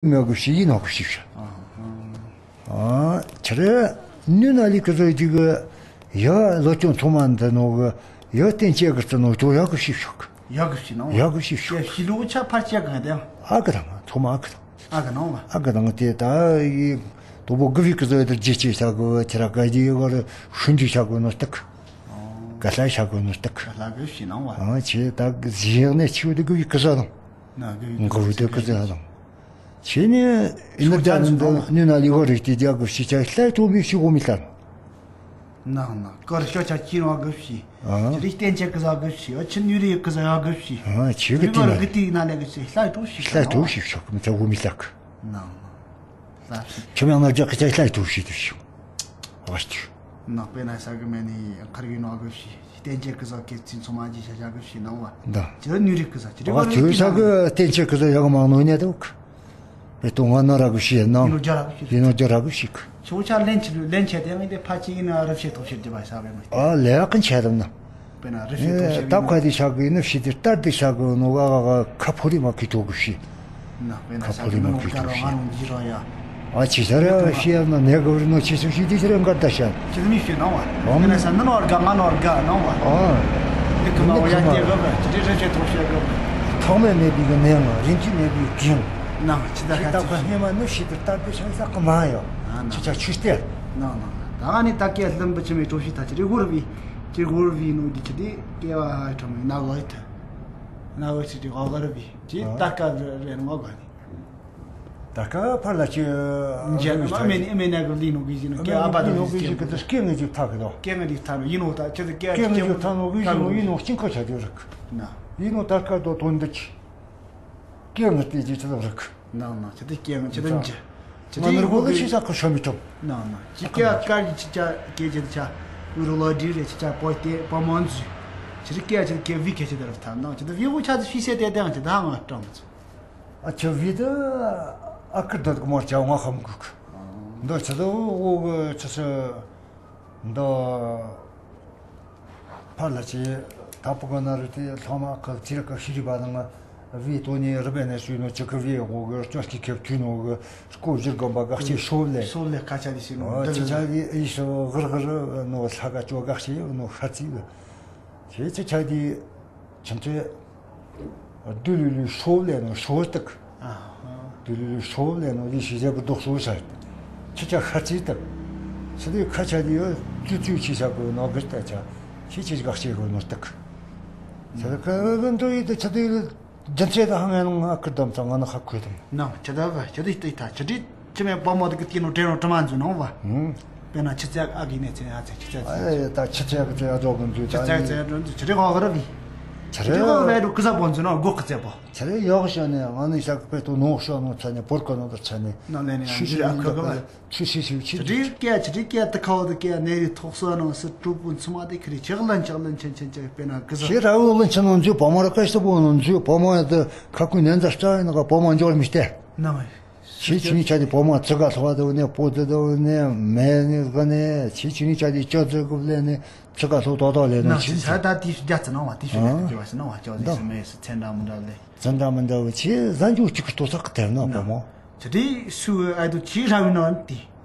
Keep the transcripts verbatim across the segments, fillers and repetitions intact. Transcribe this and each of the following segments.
མི་གི་ཤི་ཡིན་ནོ་གི་ཤི་ཤ། ཨ་ཁྱེད་རེ་ནུ་ན་ལི་གི་ཟོ་དི་གི་ཡ་ལོ་ཅུང་ཚོ་མ་འདི་ནོ་གི་ཡ་བསྟན་ཆེ་གི་རྩི་ནོ་ཅོ་ཡ་གི་ཤི་ཤོག། ཡ་གི་ཤི་ནོ། ཡ་གི་ཤི་ཤོག། ཡ་ཤི་ལུ་ཆ་ཕར་ཆ་གང་དེ། ཨ་གི་དང་ཚོ་མ་ཨ་གི་དང་། ཨ་གི་ནོ་བ། ཨ་གི་དང་དེ་ད་ཡི་དོ་བོ་གི་བི་གི་ཟོ་དི་ཇེ་ཆེ་ཤ་གི་ཁྱེད་ར་ག་དི་གི་ར་ཤུན་ཇི་ཤ་གི་ནོ་སྟག། ག་ལ་ཤ་གི་ནོ་སྟག། ག་ལ་གི་ཤི་ནོ་བ། ཨ་ཆེ་ད་གི་ཟི་ཡག་ནས་ཆེ་བ་དི་གི་བི་གི་ཟོ་དང་། ན་གི་གི་བི་དི་གི་ཟོ་དང་། ཆེ་ནི་ཨི་ནི་ད་ནི་འདི་ནི་ན་ལི་ཧོ་རིག་ཏི་རྒྱ་གི་ཤི་ཆ་ལྷ་ཐོ་མི་ཤི་གོ་མི་ལྟར། ནང་ན་ཀར་ཤོ་ཆ་ཅི་རང་གི་ཤི། ཨ། ཅི་རིག་བསྟན་ཆེ་གི་ཟ་གི་ཤི། ཨ་ཆི་ནུ་རི་གི་ཟ་ཡ་གི་ཤི། ཨ་ཆི་གི་ཏི་ན་ལི། གི་ཏི་ན་ལི་གི་ཤི་ལྷ་ཐོ་ཤི་ལྷ་ཐོ་ཤི་ཤོག་མི་ཚ་གོ་མི་ལྟར། ནང་ན་ལྷ་ཤི། ཁྱོད་མྱང་ན་རྒྱ་གི་ཆ་ལྷ་ཐོ་ཤི་དུ་ཤི། ཨ་ཤི། ནག་པེ་ན་ས་གི་མེ་ནི་ཁར་གི་ནོ་གི་ཤི། བསྟན་ཆེ་གི་ཟ་གི་ཚིན་ཚོ་མ་ཇི་ཤ་ཤ་གི་ཤི་ནང་བ། ད། ཅི་ནུ་རི་གི་ཟ་ཅི་རིག་ཨ་ཁར་གི་ཏི་ན་ལི། ཅི་ས་གི་བསྟན་ཆེ་གི་ཟ་ཡ་གི་མང་ནོ་ཉེ་དུ། པེ་ཏོ་ང་ན་ར་གི་ཤི་ན། ཡིན་ནོ་རྒྱ་ར་གི་ཤི། ཡིན་ནོ་རྒྱ་ར་གི་ཤི་གི། ཆོ་ཆ་ལེན་ཆི་ལེན་ཆེ་དེ་ངེ་དེ་ཕ་ཅི་ཡིན་ན་རབ་ཤེས་ཐོབ་ཤེས་དེ་བ་ས་བེ་མ། ཨ་ལེ་ཨ་ཀིན་ཆེ་དམ་ན། པེ་ན་རབ་ཤེས་ཐོབ་ཤེས་ད་ཁ་དི་ཤ་གི་ནུ་ཤི་དི་ལྟར་དི་ཤ་གི་ནུ་ག་ག་ག་ཁ་ཕོ་རི་མ་ཁི་ཐོ་གི་ཤི། ན་པེ་ན་ཁ་ཕོ་རི་མ་ཁི་ཐོ་གི་ཤི། ཨ་ཅི་ས་ར་ཤི་ཡ་ན་ནེ་ག་རི་ནོ་ཆི་སུ་ཤི་དི་ཤི་ར་འགར་ད་ཤ། ཅི་མི་ཤི་ན་བ། ཨམ། པེ་ན་ས་ན་ནོ་ག་ང་ནོ་ག་ན་བ། ཨ། དེ་ཀུན་ལ་ཡ་དེ་ག་བ་ཅི་རེ་རབ་ཤེས་ཐོབ་ཤེས་ག་བ། ཐོག་མེད་མེད་པའི་གི་ནེ་ང་རིན་ཅི་མེད་པའི་གི་ང་། ནང་ཆི་ད་ཁ་ཆི་ད་ཁ་ཧེ་མ་ནུ་ཤི་དི་ལྟར་དི་ཤ་ས་གི་མ་ཡོ། ཨ་ན། ཆི་ཆ་ཆུ་སྟེ། ནང་ནང་ད་ང་ནི་ད་ཀེ་ལམ་བུ་ཆི་མེ་ཏོ་ཤི་ད་ཅི་རི་གོར་བི་ཅི་གོར་བི་ནུ་དི་ཆི་དི་ཀེ་བ་ཧ་ཁྲ་མི་ན་བ་ཐ་ན་བ་ཆི་དི་གོ་གར་བི་ཅི་ཨ། ད་ཀ་རེ་ནོ་ག་ནི། ད་ཀ་ཕར་ལ་ཅི་ཨ་ཇ་ཨ་མེ་ནི་ཨ་མེ་ན་གི་ལི་ནུ་གི་ཇི་ནུ་ཀེ་ཨ་བ་ད་ལི་ནུ་གི་ཇི་གི་ད་ཀེ་ངི་ཇི་ཐ་གི་དོ། ཀེ་ངི་ཇི་ཐ་ནུ་ཡིན་ནོ་ད་ཅི་དི་ཀེ་ཀེ་ངི་ཇི་ཐ་ནུ་གི་ཇི་ནུ་ཡིན་ནོ་ཅིན་ཁ་ཆ་དི་རིག་ན། ཡིན་ནོ་ད་ཀ་དོ་དོན་དི་ཅི། སྐད་ངར་ཏེ་ཇི་ཆི་ལབ་རིག། ནང་ན་ཆི་ཏེ་སྐད་ངར་ཆི་ཏེ་ཇི། ང་ནར་གོ་ལ་ཤི་ས་ཁོ་ཤོ་མི་ཐོབ། ནང་ན་ཅི་སྐད་ཀར་གི་ཅི་ཆ་སྐད་ཇི་ཆ། ཨུ་རུ་ལ་དྲི་རེ་ཅི་ཆ་པོ་ཏེ་པ་མོན་ཛུ། ཆི་རི་སྐད་ཆི་སྐད་བི་སྐད་ཆི་དེ་ར་ཐ་ནང་ཆི་ཏེ་བི་བུ་ཆ་ཏེ་ཤི་སེ་ཏེ་ཏེ་ང་ཆི་ད་ང་ཏྲང་ཚུ། ཨ་ཆི་བི་ཏེ་ཨ་ཀི་དོད་གི་མོ་ཆ་ང་ཁམ་གུག། འདི་ཆི་ཏེ་འོ་གི་ཆི་སི། འདི་ཕར་ལ་ཆེ་ད་པོ་ག་ན་རུ་དེ་ལྷག་མ་ཁ་ཚིར་ཁ་ཤི་རི་བ་དང་བི་ཏོ་ནི་རི་བེ་ནེ་སུ་ནོ་ཅི་ཁ་བི་འོ་གི་ཅོ་སྐྱི་ཁེབ་ཐུ་ནོ་གི་སྐོ་བཞིར་གོམ་པ་ག་ཆེ་ཤོབ་ལེ། ཤོབ་ལེ་ཁ་ཆ་དི་སི་ནོ། ཨོ་འདི་ཆི་ཆ་དི་ཨི་ཤོ་གར་གར་ནོ་ལྷ་ག་ཅོ་ག་ཤེ་ནོ་ཤ་ཚི་ལེ། ཆེ་ཆེ་ཆ་དི། ཁྱིམ་ཚེས། བདུད་ལུ་ལུ་ཤོབ་ལེ་ནོ་ཤོབ་སྟག། ཨ་ཧ། བདུད་ལུ་ལུ་ཤོབ་ལེ་ནོ་ལི་ཤི་ཟེར་བུ་རྡོག་ཤོབ་ས། ཁྱི་ཆ་ཤ་ཚི་སྟག། ཚི་དེ་ཁ་ཆ་དི་ཡོ་ཙུ་ཙུ་ཆི་ས་གོ་ནོ་གི་སྟག་ཆ། ཁྱི་ཆི་ག་ཤེ་གོ་ནོ་སྟག། ཚི་དེ་ཁ་གི་འདོ་ཡི་དེ་ཚི་དེ་ལི་རྒྱུན་ཚེ་ད་ཧང་ཡང་ང་ཁུར་དམ་ཚང་ང་ན་ཁ་ཁུ་དམ། ནང་ཁྱི་ད་བ་ཁྱི་དེ་སྟེ་ད་ཁྱི་དེ། ཅི་མེ་པ་མོ་དེ་གི་ཏི་ནོ་ཏྲེ་ནོ་ཏྲ་མ་འཛུ་ནོ་བ། ཧུམ། པེ་ན་ཆི་ཚེ་ཨ་གི་ནེ་ཚེ་ཨ་ཚེ་ཆི་ཚེ་ཚེ། ཨེ་ད་ཆི་ཚེ་གི་ཚེ་ཨ་ཛོ་གི་འཛུ་ཆི་ཚེ་ཚེ་འཛུ་ཆི་རེ་གོ་ག་ར་བི། ཆི་རེ་གོ་བེ་རུ་ཀི་ཟ་པོ་འཛུ་ནོ་གོ་ཀི་ཚེ་པོ། ཆི་རེ་ཡོག་ཤོ་ནེ་ང་ནི་ཤ་ཀི་པེ་ཏོ་ནོ་ཤོ་ནོ་ཚ་ནེ་པོར་ཀོ་ནོ་ད་ཚ་ནེ། ནོ་ལེ་ནེ་ཤི་ཤི་ཨ་ཁ་ག་བ། ཆི་ཤི་ཤི་ཆི། ཆི་རེ་ཀེ་ཆི་རེ་ཀེ་ཏི་ཁ་བ་དི་ཀེ་ནེ་རི་ཐོག་སོ་ནོ་སི་ཀྲུ་པུན་ཚུ་མ་དི་ཁི་རི་ཆག་ལན་ཆག་ལན་ཆེན་ཆེན་ཆེན་པེ་ན་ཀི་ཟ། ཤི་ར་བུ་ལན་ཆེན་ནོ་འཛུ་པ་མོ་ར་ཀ་ཤི་ཏ་པོ་ནོ་འཛུ་པ་མོ་ཡ་དི་ཁ་ཀུ་ནན་ཛ་ཤ་ཡ་ན་ག་པ་མོ་འཇོར་མི་སྟེ། ནང་། ཆི་ཆི་ནི་ཆ་དི་པོ་མ་ཙི་ག་ལྷོ་བ་དོ་ནེ་པོ་དི་དོ་ནེ་མེ་ནི་ག་ནེ་ཆི་ཆི་ནི་ཆ་དི་ཅོ་ཙི་གུབ་ལེ་ནེ་ཙི་ག་ལྷོ་དོ་དོ་ལེ་ནོ་ཆི་ཆ་ད་དི་རྒྱ་ཙི་ནང་བ་དི་ཤི་ལེ་དི་བ་སི་ནང་བ་ཅོ་ཟི་སི་མེ་སི་ཚན་འདྲ་མི་འདྲ་ལེ། ཚན་འདྲ་མི་འདྲ་བ་ཆི་ཟན་ཇུ་ཅིག་ཏོ་ཚག་དེ་ནོ་པོ་མོ། ཆི་དི་སུ་ཨ་དུ་ཆི་ར་བི་ནོ་དི་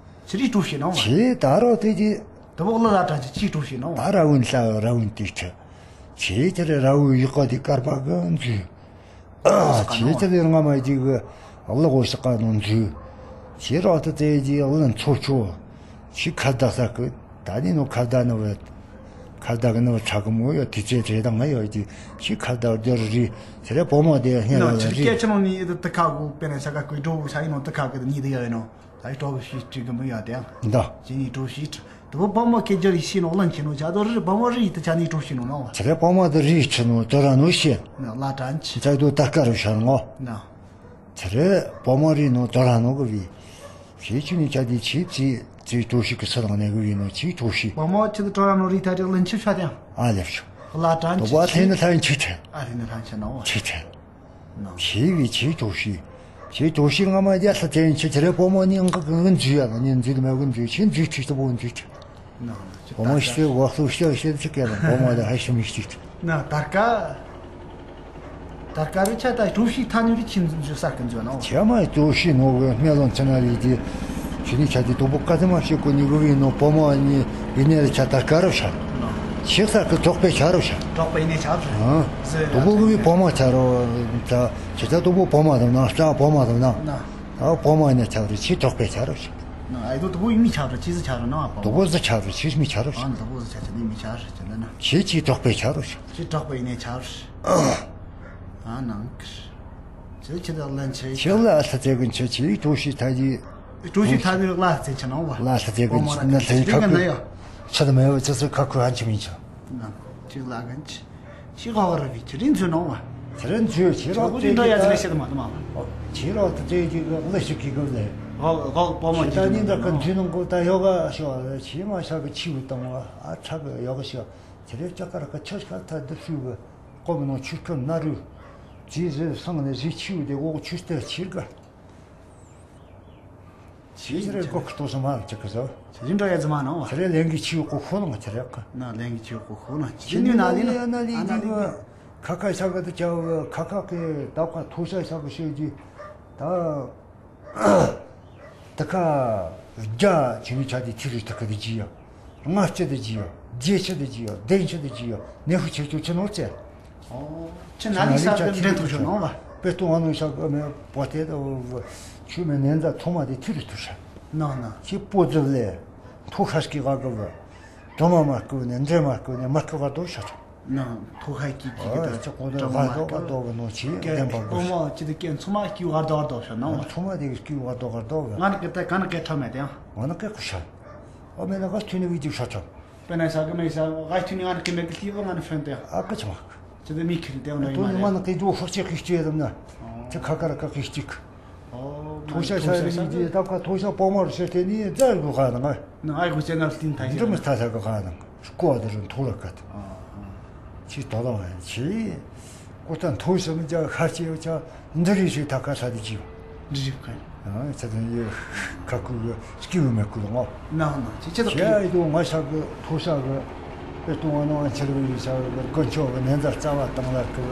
ཆི་རི་ཏུ་ཤི་ནང་བ། ཆི་ད་རོ་དི་དི། དི་བོ་ལ་ལ་ཏྲ་ཆི་ཆི་ཏུ་ཤི་ནང་བ། ད་ར་བུན་ལ་ར་བུན་དི་ཆི། ཆི་དི་ར་བུ་ཡི་ཀ་དི་ཀར་པ་ག་འཛུ། ཨ་ཆེ་ཆེ་དེ་སྔ་མ་ཅིག་གི་གློག་འོད་ཞགས་ནང་འཛུལ། ཆེ་རག་ཏུ་དེ་ཅིག་གློག་འཚོ་ཆོག། ཆི་ཁ་བརྡ་ས་གི་ད་ནི་ནོ་ཁ་བརྡ་ནི་བ། ཁ་བརྡ་གི་ནི་བ་ཁྲ་གི་མོ་ཡོད་དུས་ཚོད་རེ་དང་ང་ཡོད་ཅིག་ཆི་ཁ་བརྡ་རྒྱུ་རི་ཟེར་རེ་པོ་མོ་དེ་ཧེ་ནོ་ལ་ཆི་རི་སྐད་ཆ་ནོ་ནི་ཏི་ཁ་གུ་པེ་ན་ས་ག་ཀུའི་ཀྲོ་བུ་ས་ཡིན་ནོ་ཏི་ཁ་གི་ནི་དེ་ཡོད་ནོ། ད་ཡི་ཀྲོ་གི་ཤི་ཀྲི་གི་མི་ཡོད་དེ་ཡང་། འདི། ཅི་ནི་ཀྲོ་ཤི་ཀྲི། དེ་བོ་བ་མོ་ཁེ་ཇ་རི་ཤི་ནོ་ལན་ཆི་ནོ་ཅ་དོ་རི་བ་མོ་རི་ཏི་ཆ་ནི་ཀྲོ་ཤི་ནོ་ནོ་བ། ཆི་རེ་བ་མོ་དི་རི་ཆི་ནོ་ཏི་ར་ནོ་ཤི། ན་ལ་ཏྲན་ཆི། ཅ་དོ་ཏ་ཀ་རུ་ཤར་ནོ། ན། ཆི་རེ་བ་མོ་རི་ནོ་ཏི་ར་ནོ་གི་བི། ཤི་ཆི་ནི་ཅ་དི་ཆི་ཙི་ཙི་ཀྲོ་ཤི་གི་ས་དང་ནེ་གི་བི་ནོ་ཆི་ཀྲོ་ཤི། བ་མོ་ཆི་དི་ཏི་ར་ནོ་རི་ཐ་ཅི་ལན་ཆི་ཤ་དེ་ཡང་། ཨ་ལེབ་ཤོ། ལ་ཏྲན་ཆི། དོ་བ་ཐེ་ནི་ལན་ཆི་ཐེ། ཨ་ཐེ་ནི་ལན་ཆི་ནོ་བ། ཆི་ཐེ། ཆེ་བའི་ཆེ་ཀྲོ་ཤི། ཆེ་ཀྲོ་ཤི་སྔ་མ་རྒྱ་ལྷ་ཚན་ཆེ་ཆེ་རེ་པོ་མོ་ནི་ཨང་ཀ་གི་འཛུལ་ཡ་ལ་ནི་འཛུལ་མེད་གི་འཛུལ་ཆེ་འཛུལ་ཁྲི་ལྟ་བུ་འཛུལ་ཆེ། པོ་མོ་ཤི་བ་ཤུ་ཤི་ཤི་ཆེ་ཀེ་ལ་པོ་མོ་ལ་ཧ་ཤི་མི་ཤི། ན་ད་ཀ། དར་དཀར་རི་ཆ་ད་གྲོ་ཕྱིའི་ཐ་ནུ་རི་ཆིན་འཇུ་ས་ཀུན་འཇུ་ནོ། ཁྱེད་མ་གྲོ་ཕྱིའི་ནོ་གི་སྨན་ལོན་ཚེ་ན་རི་དེ། ཁྱེད་ནི་ཆ་དེ་དོ་པོ་ཀ་དེ་མ་ཤེས་གོ་ནི་གུ་བི་ནོ་པོ་མོ་ནི་ཡིན་ནེ་རི་ཆ་དར་དཀར་རོ་ཤ། ཤེས་ས་ཀི་གྲོགས་པའི་ཆ་རོ་ཤ། གྲོགས་པའི་ནི་ཆ་རོ་ཤ། ཨ། དོ་པོ་གུ་བི་པོ་མོ་ཆ་རོ། ད་ཁྱེད་ཆ་དོ་པོ་པོ་མོ་དང་ན་ལྕགས་པོ་མོ་དང་ན། ན། ཨ་པོ་མོ་ནི་ཆ་རོ་ཁྱེད་གྲོགས་པའི་ཆ་རོ་ཤ། ན་ཨ་དོ་དོ་པོ་ཡིན་མི་ཆ་རོ་ཁྱེད་ཟི་ཆ་རོ་ན་པོ། དོ་པོ་ཟི་ཆ་རོ་ཁྱེད་མི་ཆ་རོ་ཤ། ཨ་ན་དོ་པོ་ཟི་ཆ་ཆ་ནི་མི་ཆ་རོ་ཤ་ན། ཁྱེད་ཀྱི་གྲོགས་པའི་ཆ་རོ་ཤ། ཁྱེད་གྲོགས་པའི་ནི་ཆ་རོ་ཤ། ཨ་ནང་ཁྱེད་ཁྱེད་ལ་ལན་ཆེ། ཁྱེད་ལ་ཨ་ལྷ་ཚེ་གི་ཆེ་ཁྱེད་གྲོ་ཕྱིའི་ཐ་ཡི། གྲོ་ཕྱིའི་ཐ་ནུ་ལ་ཚེ་ཆ་ནོ་བ། ལ་ལྷ་ཚེ་གི་ཆེ་ན་ལྷ་ཡི་ཁ་ཁུ། ཆ་དམ་ཡོ་ཆ་ཚེ་ཁ་ཁུ་ཧན་ཆི་མིན་ཆ། ན་ཁྱེད་ལ་གན་ཆི། ཤི་ག་བ་ར་བི་ཆི་རིན་ཚུ་ནོ་བ། ཆི་རིན་ཚུ་ཆི་རོ་ཆི་ཏེ་འདྲ་ཡ་ཟི་ལེ་ཤེད་མ་དུ་མ་བ། ཆི་རོ་ཏེ་ཏེ་ཏེ་ལེ་ཤི་ཀི་གོ་ལེ། གོ་གོ་པོ་མོ་ཆི་ཏ་ནི་འདྲ་ག་འཛུལ་ནང་གོ་ཏ་ཡོ་ག་ཤོ་ཆི་མ་ཤ་གི་ཆི་བུ་དང་བ་ཨ་ཁྲ་གི་ཡོ་ག་ཤོ། ཆི་རེ་ཅ་ཀ་ར་ཀ་ཆོ་ཤ་ཐ་དུ་ཤུ་གི་ཀོ་མི་ནོ་ཆུ་ཁམ་ན་རུ། ཆི་ཟི་སང་ནེ་ཟི་ཆི་བུ་ཏེ་གོ་ཆུ་ཏེ་ཆི་ག་ཆི་རེ་གོ་ཁ་ཏོ་སོ་མ་ལ་ཅི་ཁ་ཟོ། ཆི་རིན་འགྲོ་ཡ་ཛི་མ་ནོ་བ། ཆི་རེ་ལེང་གི་ཆི་གོ་ཁོ་ལོང་ཆི་རེ་ཀ་ན་ལེང་གི་ཆི་གོ་ཁོ་ལོང་ཆི་ནི་ན་ལི་ན་ན་ལི་ཨ་ན་ལི་གི་ཁ་ཁ་ཤ་ག་ཏུ་ཅ་ཁ་ཁ་གི་ད་ཁ་ཐོ་ཤ་ཤ་གི་ཤེ་ཇི་ད་ད་ཁ་རྒྱ་ཆི་ནི་ཆ་དི་ཐི་རི་ད་ཁ་དི་ཇི་ཡ། ལྔ་བཅུ་དེ་ཇི་ཡོད། བརྒྱད་ཅུ་དེ་ཇི་ཡོད། བདུན་ཅུ་དེ་ཇི་ཡོད། ནེ་ཧུ་ཆེ་ཆུ་ཆེ་ནོར་ཅེ། ཨོ། ཆེ་ན་ལི་ས་གི་འདྲེན་ཐུབ་ཤོར་ནོ་བ། པེ་ཏུ་ཨ་ནུ་ཤ་གི་མེ་པོ་ཏེ་དོ་ཆུ་མེ་ནན་ཛ་ཐོ་མ་དེ་ཐུ་རུ་ཐུ་ཤ། ན་ན། ཆི་པོ་ཛི་ལེ། ཐུ་ཤ་སྐྱི་ག་གི་བ། དོ་མ་མ་སྐུ་ནེ་འདྲེ་མ་སྐུ་ནེ་མ་སྐུ་ག་དོ་ཤ་ཆོ། ན་ཐོ་ཁ་ཀི་ཀི་ཨ་ད་ཅི་ཀོ་ད་ཏྲ་མ་ག་དོ་མ་ག་དོ་གི་ནོ་ཆི་ཀེ་བདེན་པ་ཨོ་གོ་མ་ཅི་དེ་ཀེ་ཚོ་མ་ཀི་ག་དོ་ག་དོ་ཤ་ན་བ། ཚོ་མ་དེ་ཀི་ག་དོ་ག་དོ་གི། ང་ནི་ཀེ་ད་ག་ནི་ཀེ་ཁྲ་མེད་དེ་ཡང་། ང་ནི་ཀེ་ཀུ་ཤ། ཨོ་མེ་ན་ག་ཐུ་ནི་བི་ཇུ་ཤ་ཆོ། པེ་ན་ས་གི་མེ་ས་ག་ཐུ་ནི་ང་ནི་ཀེ་མེ་ཀི་ལི་བ་ང་ནི་ཕན་དེ་ཡང་། ཨ་ཀ་ཆ་མ་ཀ། ཅི་དེ་མི་ཁི་དེ་ང་ནི་ཡ་མ་ང་ནི་ཀེ་ཇུ་ཧོ་ཅེ་ཀི་ཅེ་དམ་ན། ཅི་ཁ་ཀ་ར་ཀ་ཀི་ཅིག་ཐོ་ཤ་ཤ་རི་ཇི་ད་ཀ་ཐོ་ཤ་པོ་མར་ཤེ་ཏེ་ནི་ཛར་གུ་ཁ་ནང་། ན་ཨའི་གུ་ཅེ་ནར་ཏིན་ཐ་ཤེ། འདི་མི་ཐ་ཤ་གུ་ཁ་ནང་། སྐོ་དེ་རུ་ཐོ་ར་ཀ་ཏ། ཆི་ཏོ་ལོ་ཆི། ཀོ་ཏན་ཐོ་ཤ་མི་ཇ་ཁ་ཅེ་ཡོ་ཆ་འདི་རི་ཤེ་ཐ་ཀ་ས་དི་ཇི། འདི་རི་ཁ། ཨ་ཚ་དེ་ཡོ་ཁ་ཀུ་གུ་སྐྱིད་མེད་ཀུ་ལོ། ན་ན་ཅི་ཅི་ལོ་ཁྱེད་ཨ་ཡི་དུ་ང་ཤ་གི་ཐོ་ཤ་གི་པེ་ཏུ་ང་ནོ་ཨན་ཆེར་བི་ཤ་གི་དཀོན་མཆོག་གི་ནན་ཛ་རྩ་བ་དང་ལ་ཀི་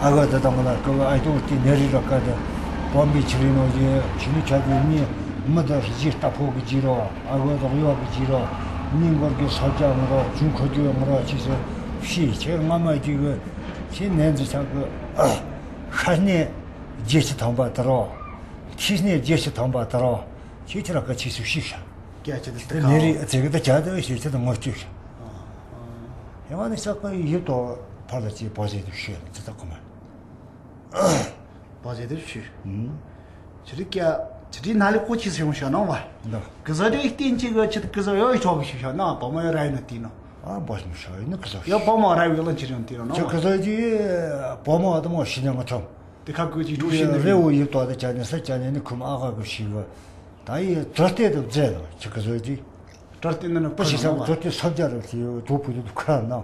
ཨ་ག་ད་དང་ལ་ཀི་ཨ་ཡི་དུ་ཏི་ནེ་རི་ར་ཀ་ད་པོམ་བི་ཆི་རི་ནོ་ཇི་ཆི་ནི་ཆ་གི་ནི་མི་ད་ཞི་ལྟ་ཕོ་གི་ཇི་རོ་ཨ་ག་ད་ཡོ་གི་ཇི་རོ་ནི་མགོར་གི་ས་ཇ་ངོ་རོ་ཅུང་ཁོ་ཇུ་ངོ་རོ་ཆི་སི་ཤི་ཆེ་ང་མ་ཇི་གི་ཆི་ནན་ཛ་ཆ་གི་ཤ་ནེ་ཇེ་ཆི་ཐོང་པ་ད་རོ་ཆི་ནེ་ཇེ་ཆི་ཐོང་པ་ད་རོ། ཁྱེད་ཁྱེད་ར་ཀ་ཆི་སུ་ཤི་ཤ། ཀྱ་ཆི་དེ་དེ་ནེ་རི་ཨ་ཙེ་གི་ད་ཀྱ་དེ་ཤི་ཆི་ད་ངོ་ཅུ་ཤ། ཧེ་མ་ནི་ཤ་ཀ་ཡིབ་ཏོ་ཕར་ལ་ཅི་པོ་ཟེ་དུ་ཤི་ལ་ཅི་ད་ཁོ་མ། པོ་ཟེ་དུ་ཤི། ཆི་རི་ཀྱ་ཆི་རི་ན་ལི་ཀོ་ཆི་སེ་ཡོང་ཤ་ནོ་བ། ད་གི་ཟ་རི་སྟེན་ཅི་གི་ཆི་ད་གི་ཟ་ཡོ་ཡི་ཆོག་གི་ཤི་ཤ་ན་པོ་མོ་ཡོ་ར་ཡི་ན་ཏི་ནོ། ཨ་པོ་མོ་ཤ་ཡི་ན་གི་ཟ་ཡོ་པོ་མོ་ར་ཡི་ལ་ཆི་རི་ཡོང་ཏི་རོ་ནོ། ཆི་གི་ཟ་ཡི་པོ་མོ་ཨ་ད་མོ་ཤི་ནེ་ང་ཁྲོམ། དེ་ཁ་ཀུ་ཅིག་གྲོ་ཤིན་རེ་བོ་ཡིབ་ཏོ་དེ་ཅ་ནེ་ས་ཅ་ནེ་ནི་ཁུམ་ཨ་ག་གི་ཤི་བ། ད་ཡི་དྲོ་སྟེ་དུ་བརྫེ་ལ་ཅི་གི་བཟོ་དེ། དྲོ་སྟེ་ནི་ནི་པུ་ཤི་ས་དྲོ་སྟེ་ས་བརྒྱ་རུ་ཤི་གྲོ་བུ་དུ་ཁ་ན།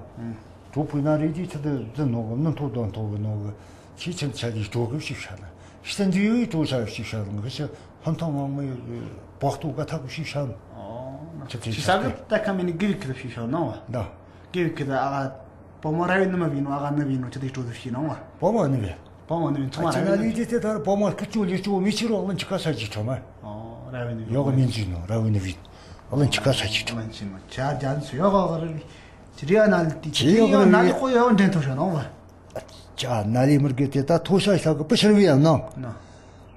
གྲོ་བུ་ན་རེ་ཅི་ཆ་དུ་བརྫེ་ནོ་གི་ནི་ཐོ་དོན་ཐོ་གི་ནོ་གི་ཆི་ཆེན་ཆ་དི་གྲོ་གི་ཤི་ཤ་ན། ཤི་ཏན་དུ་ཡོ་ཡི་གྲོ་ཤ་ཤི་ཤ་ན་གི་ཤི་ལྷམ་ཐང་མང་མི་བག་ཐོ་ག་ཐག་གི་ཤི་ཤ་ན། ཆི་ཚེ་ཤི་ས་གི་ད་ཁ་མི་ནི་གི་བི་ཁི་ལ་ཤི་ཤ་ན་བ། ད། གི་བི་ཁི་ལ་ཨ་ག་པོ་མོ་ར་བི་ནི་མ་བི་ནོ་ཨ་ག་ནི་བི་ནོ་ཆི་དི་གྲོ་དུ་ཤི་ན་བ། པོ་མོ་ནི་བི། པོ་མོ་ནི་ཚོ་མ་ར་ཨ་ཅི་ན་ལི་ཏེ་ཏེ་ད་པོ་མོ་ཀི་ཅུ་ལི་ཅུ་མི་ཅི་རོ་ལན་ཅི་ཀ་ས་ཅི་ཁྲོ་མ། ཨོ་ར་བི་ནི་ཡོ་ག་མིན་ཅི་ནོ་ར་བི་ནི་བི། ལན་ཅི་ཀ་ས་ཅི་ཁྲོ། ལན་ཅི་ནོ་ཆ་ཇན་སུ་ཡོ་ག་ག་ར་བི། ཅི་རི་ཡ་ན་ལི་ཏི་ཅི་ཡོ་ག་ན་ལི་ཀོ་ཡོ་འདྲེན་ཐོ་ཤོ་ནོ་བ། ཅ་ན་ལི་མི་རྒེ་ཏེ་ད་ཐོ་ཤ་ཤ་གི་པི་ཤར་བི་ཡ་ན། ན།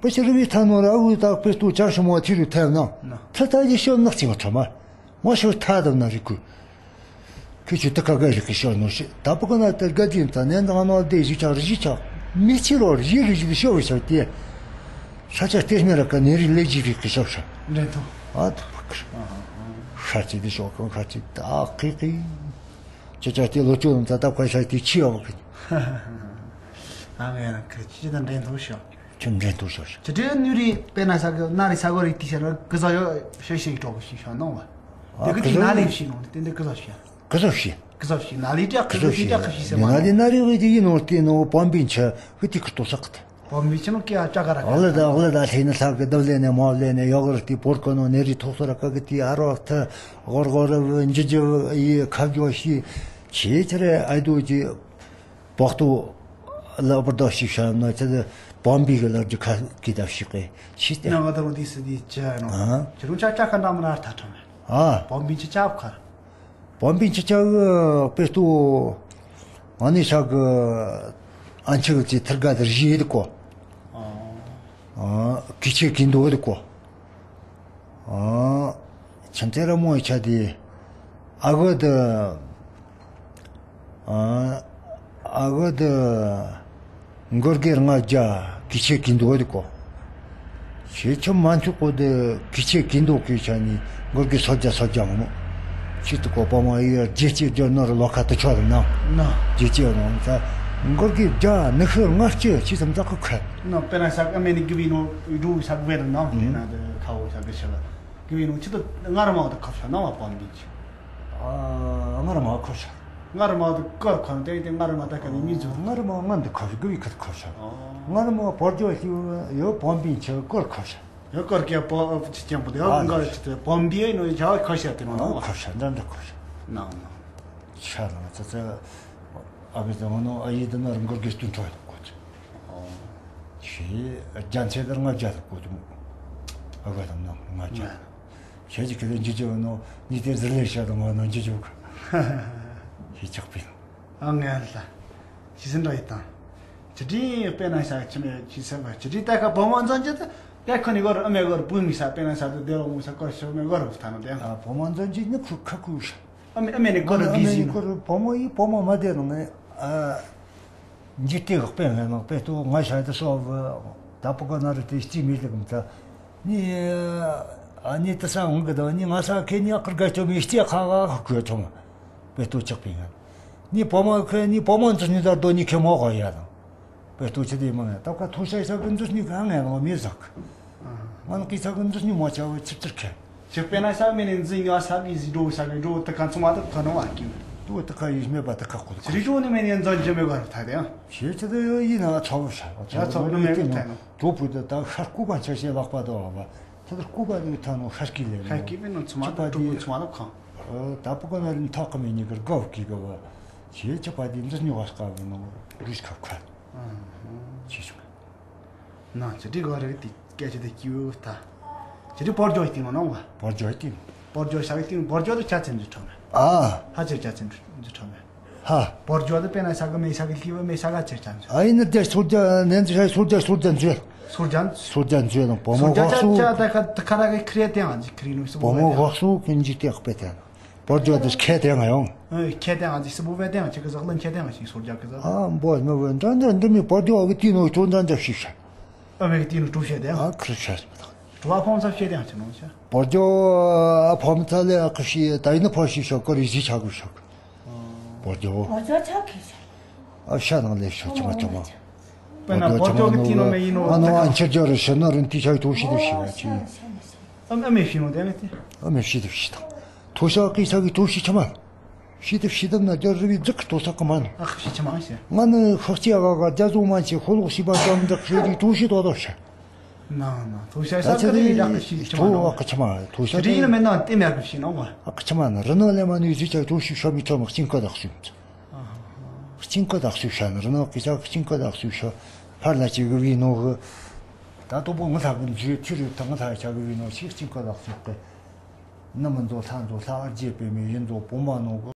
པི་ཤར་བི་ཐ་ནོ་ར་འུ་ད་པི་ཏུ་ཅ་ཤོ་མོ་ཐི་རུ་ཐེ་ན། ན། ཐ་ད་ཡི་ཤོ་ནག་ཅི་མ་ཁྲོ་མ། མ་ཤོ་ཐ་དམ་ན་རི་ཀུ། ཁྱོད་ཆོས་ད་ཀ་ག་ཞིག་གི་ཤོར་ནོ་ཤི། ད་པོ་ཀ་ན་ཏེ་དགའ་ལྡན་ད་ནན་ད་ང་ནོ་དེ་ཞིག་ཆགས་རི་ཞིག་ཆགས། མི་ཕྱི་རོ་རི་རི་ཞིག་ཤོར་བའི་ཆགས་ཏེ། ས་ཆ་སྟེ་སྨེ་ར་ཀ་ནེ་རི་ལེ་ཇི་རི་གི་ཤོར་ཤ། འདྲེན་ཐོ། ཨ་ད་པ་ཀ་ཤ་ཅི་དེ་ཤོར་ཁང་ཤ་ཅི་ད་ཨ་ཀི་ཀི། ཅི་ཅག་དེ་ལོ་ཅོ་ད་ད་ཀ་ཤ་དེ་ཆི་ཨ་བ་ཀི། ཨ་ངས་ན་ཁ་ཅི་ད་འདྲེན་ཐོ་ཤོར། ཁྱོད་འདྲེན་ཐུབ་ཤོག་ཤོག་ཅི་འདྲེན་ནུས་རེད། དཔེར་ན་ས་གི་ན་རི་ས་གོ་རི་ཏི་ཤ་ར་གི་ཟ་ཡོ་ཤེ་ཤེ་གྲོགས་ཤིག་ཤ་ནོ་བ། ཨ་དེ་གི་ཏི་ན་ལི་ཤི་ནོ་དེ་འདྲ་གི་ཟ་ཤ། གི་ཟ་ཤི། གི་ཟ་ཤི་ན་ལི་ཏྲ་གི་ཟ་ཤི་ཏྲ་གི་ཤི་སེ་མ་ན་ལི་ན་རི་བི་དེ་ཡིན་ནོ་དེ་ནོ་པོམ་བི་ཆ་གི་ཏི་གི་ཏོ་ས་གི་ཏ། པོམ་བི་ཆ་ནོ་ཀི་ཨ་ཅ་ག་ར་ག་ཨ་ལ་ད་ཨ་ལ་ད་ལྷེ་ནི་ལྷ་གི་དབ་ལེ་ནི་མོ་ལེ་ནི་ཡོ་གར་ཏི་པོར་ཀོ་ནོ་ནེ་རི་ཐོག་སོ་ར་ཀ་གི་ཏི་ཨ་རོ་ཐ་གོར་གོར་འཇི་འཇི་ཡི་ཁ་གྱོ་ཤི་ཆེ་ཆེ་རེ་ཨའི་དོ་ཅི། Poxtu la burada şişan no çede bombi geler cika kida şiqe. Şiste. Na gadar o disi di çano. Aha. Çirun çak çak andam nar tatam. Ha. Bombi çi çap kar. Bombi çi çap pestu ani şak ançı çi tırga der jiyedi ko. Aa, kiçe kindo ko. Aa, çantera mo içadi. Agod, aa, agod, ngorger ngaja kiçe kindo ko. Çe ço mantu ko de kiçe kindo ki çani, ngorger soja soja mo. Çitu ko pama iya, cece de nor lokata çor na. Na. Cece no ta. Ngorger ja nehir ngache, çitam ta ko khat. No, pena sak ameni givino, du sak ver no, pena de kau sak shala. Givino, çitu ngarma da kafsha na wa pambiç. Aa, ngarma kafsha. Ngarma da kor kan, te te ngarma da kan mi zu. Ngarma ngan da kafsha, givi kat kafsha. Ngarma porjo yo pambiç kor kafsha. Yo kor ke po, çiçem bu de, ngar çitu pambiye no ja kafsha te no. Kafsha, dan da kafsha. No, no. Şarana, ta ta, abi de onu ayı da ngar ngorger tun toy kot. Şey, can çeder ngaja koydum. Agadan ngaja. Şey, kede cici onu, ni de zırle şadım onu cici yok. Hiç yok bir. Angelda. Sizin raytan. Çidi pena sa çime çi seba. Çidi ta ka bomon zan cete. Ya koni gor, ame gor, bu misa pena sa de dero musa koşu me gor tano de. Ha, bomon zan cete ne kakuş. Ame, ame ne gor gizi. Gor pomo i pomo madeno ne. Aa, Ncitix pengeno petu ngai sai de so tapu kanari te sti mi de kumta. Ni ani ta sa unga da ni ngasa ke ni akar gaito mi sti kha ga khuyo toma. Petu chak pengen. Ni poma ke ni poma ntus ni dar do ni ke mo ga ya da. Petu che de mo. Ta ka tu sai sa ntus ni ga ngai mo mi zak. Man ki sa ntus ni mo cha chip chip ke. Chepena sa menen zinyo sa izi do sa do ta kan suma ta kano wa ki. Do ta ka izme ba ta ka ko. Sri jo ne menen zan jeme gar ta de. Che te de yina tsavu sha. Ya tsavu ne me ta no. Topu da ta sharku ba cha she lak ba do ba. Ta da ku ba de ta no sharki le. Sharki be no suma ta topu suma ta kan. Tapu ko na rin ta ka me ni gar gov ki ga ba. Che che pa di nzas ni was ka no. Ris ka ka. Che che. Na, chiri gore ti, keche de kiu ta. Chiri porjo iti mano wa. Porjo iti. Porjo sa iti, porjo de chachen de tome. Ah. Ha che chachen de tome. Ha. Porjo de pena sa me sa ki me sa ga che chan. Ai ne de surja, ne de surja, surja nje. Surjan. Surja nje no pomo gosu. Cha ta ka ta ka ke krete an, krinu su. Pomo gosu kinji te khpeten. Porjo de khete an yon. Khete an, se bu vete an, che ka zaglan khete an, si surja ka zaglan. Ah, boz me ven. Dan dan de mi porjo iti no, ton dan de shisha. Amerika'nın Rusya de. Ha, Rusya. Rusya pomsa şey de açın olsa. Borcu pomsa le akışı tayını paşi şok, korizi çakı şok. Borcu. Borcu çok iyi. Aşağıdan le şok çama çama. Bana borcu gitti no me yino. Ano ançer jor şunların ti çay tuşu düşüyor. Am am efino demeti. Am efşi düştü. Tuşa kıysa ki tuşu çama. Şidip şidip na jor bir zık tuşa kaman. Ah, şey çama işte. Ngana hoşçi aga jazu mançi hulu siba jam dak şöyle tuşu dodoşa. Na, na. Tuşa sa kadar iyi dakika şey çama. Tu akıçma. Tuşa. Rino men nan tem yakışın ama. Akıçma. Rino le manu yüzü çay tuşu şomi çomak cinco dakika. Cinco dakika şan. Rino kisa cinco dakika şo. Parlaçı gibi nogu. Tato bu ngata gün jüye türü tanga ta çagı vino şi cinco dakika. Namanzo tanzo ta arje pe me yendo pomba nogu.